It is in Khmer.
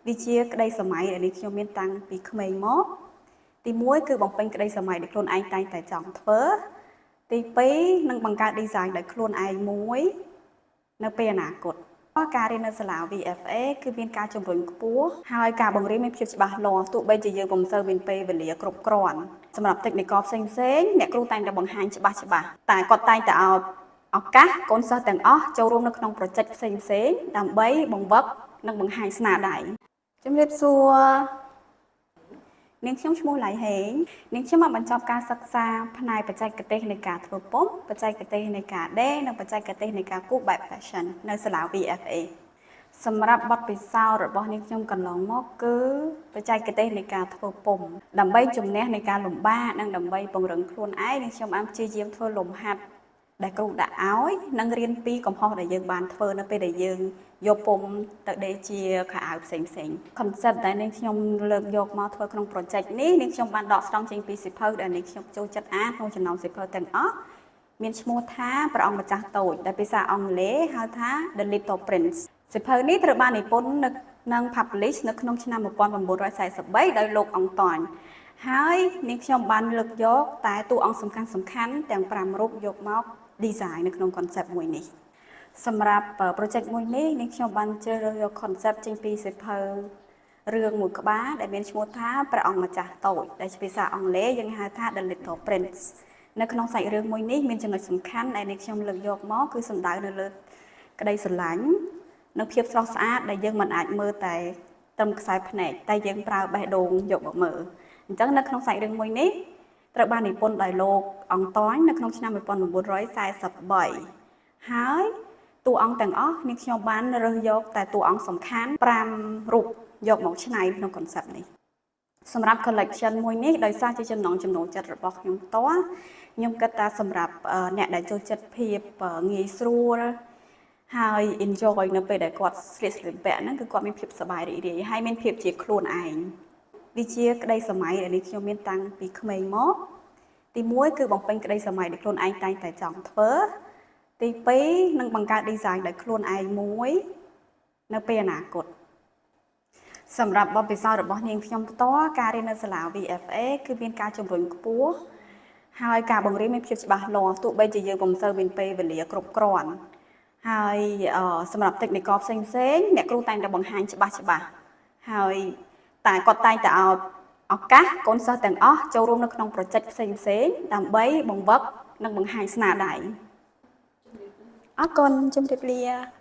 វាជាក្តីសម័យដែលនេះខ្ញុំមានតាំងពីក្មេងមកទី1គឺបំពេញក្តីសម័យដែលខ្លួនឯងតែងតែចង់ធ្វើទី2នឹងបង្កើត design ដោយខ្លួនឯងមួយនៅពេលអនាគតការរៀននៅសាលា VFA គឺមានការជំរុញខ្ពស់ហើយការបង្រៀនមានភាពច្បាស់លាស់ទោះបីជាយើងពុំសូវមានពេលវេលាគ្រប់គ្រាន់សម្រាប់ technical ផ្សេងផ្សេងអ្នកគ្រូតែងតែបង្ហាញច្បាស់ច្បាស់តែគាត់តែងតែឲ្យឱកាសកូនសិស្សទាំងអស់ចូលរួមនៅក្នុង project ផ្សេងផ្សេងដើម្បីបង្វឹកនិងបង្ហាញស្នាដៃជំរាបសួរនាងខ្ញុំឈ្មោះឡៃហេងនាងខ្ញុំបានបញ្ចប់ការសិក្សាផ្នែកបច្ចេកទេសនៃការធ្វើពុម្ពបច្ចេកទេសនៃការដេរនិងបច្ចេកទេសនៃការគូរបែប fashion នៅសាលា VFA សម្រាប់បទពិសោធន៍របស់នាងខ្ញុំកន្លងមកគឺបច្ចេកទេសនៃការធ្វើពុម្ពដើម្បីជំនះនៃការលំបាកនិងដើម្បីពង្រឹងខ្លួនឯងនាងខ្ញុំបានព្យាយាមធ្វើលំហាត់ដែលគ្រូដាក់ឲ្យនិងរៀនពីកំហុសដែលយើងបានធ្វើនៅពេលដែលយើងយកពុម្ពទៅដេរជាខោអាវផ្សេងផ្សេង concept ដែលនាងខ្ញុំលើកយកមកធ្វើក្នុង project នេះនាងខ្ញុំបានដកស្រង់ចេញពីសៀវភៅដែលនាងខ្ញុំចូលចិត្តអានក្នុងចំណោមសៀវភៅទាំងអស់មានឈ្មោះថាព្រះអង្គម្ចាស់តូចដែលភាសាអង់គ្លេសហៅថា The Little Prince សៀវភៅនេះត្រូវបាននិពន្ធនៅនិង publish នៅក្នុងឆ្នាំ1943ដោយលោកអង់តញហើយនាងខ្ញុំបានលើកយកតែតួអង្គសំខាន់សំខាន់ទាំង5រូបយកមក design នៅក្នុង concept មួយនេះសម្រាប់ project មួយនេះនាងខ្ញុំបានជ្រើសរើសយក concept ចេញពីសៀវភៅរឿងមួយក្បាលដែលមានឈ្មោះថាព្រះអង្គម្ចាស់តូចដែលជាភាសាអង់គ្លេសយើងហៅថា The Little Prince នៅក្នុងសាច់រឿងមួយនេះមានចំណុចសំខាន់ដែលនាងខ្ញុំលើកយកមកគឺសំដៅនៅលើក្តីស្រឡាញ់និងភាពស្រស់ស្អាតដែលយើងមិនអាចមើលតែត្រឹមខ្សែភ្នែកតែយើងប្រើបេះដូងយកមកមើលអញ្ចឹងនៅក្នុងសាច់រឿងមួយនេះត្រូវបាននិពន្ធដោយលោកអង់តញនៅក្នុងឆ្នាំ1943ហើយតួអង្គទាំងអស់នាងខ្ញុំបានរើសយកតែតួអង្គសំខាន់5រូបយកមកច្នៃក្នុង concept នេះសម្រាប់ collection មួយនេះដោយសារជាចំណង់ចំណូលចិត្តរបស់ខ្ញុំផ្ទាល់ខ្ញុំគិតថាសម្រាប់អ្នកដែលចូលចិត្តភាពងាយស្រួលហើយ enjoy នៅពេលដែលគាត់ស្លៀកស្លៀកពាក់ហ្នឹងគឺគាត់មានភាពសប្បាយរីករាយហើយមានភាពជាខ្លួនឯងវាជាក្តីសម័យដែលនេះខ្ញុំមានតាំងពីក្មេងមកទី1គឺបំពេញក្តីសម័យដែលខ្លួនឯងតែងតែចង់ធ្វើទី2នឹងបង្កើត design ដោយខ្លួនឯងមួយនៅពេលអនាគតសម្រាប់បទពិសោធន៍របស់នាងខ្ញុំផ្ទាល់ការរៀននៅសាលា VFA គឺមានការជំរុញខ្ពស់ហើយការបង្រៀនមានភាពច្បាស់លាស់ទោះបីជាយើងពុំសូវមានពេលវេលាគ្រប់គ្រាន់ហើយសម្រាប់ technical ផ្សេងផ្សេងអ្នកគ្រូតែងតែបង្ហាញច្បាស់ច្បាស់ហើយតែគាត់តែងតែឲ្យឱកាសកូនសិស្សទាំងអស់ចូលរួមនៅក្នុង project ផ្សេងផ្សេងដើម្បីបង្វឹកនិងបង្ហាញស្នាដៃអរគុណជំរាបលា។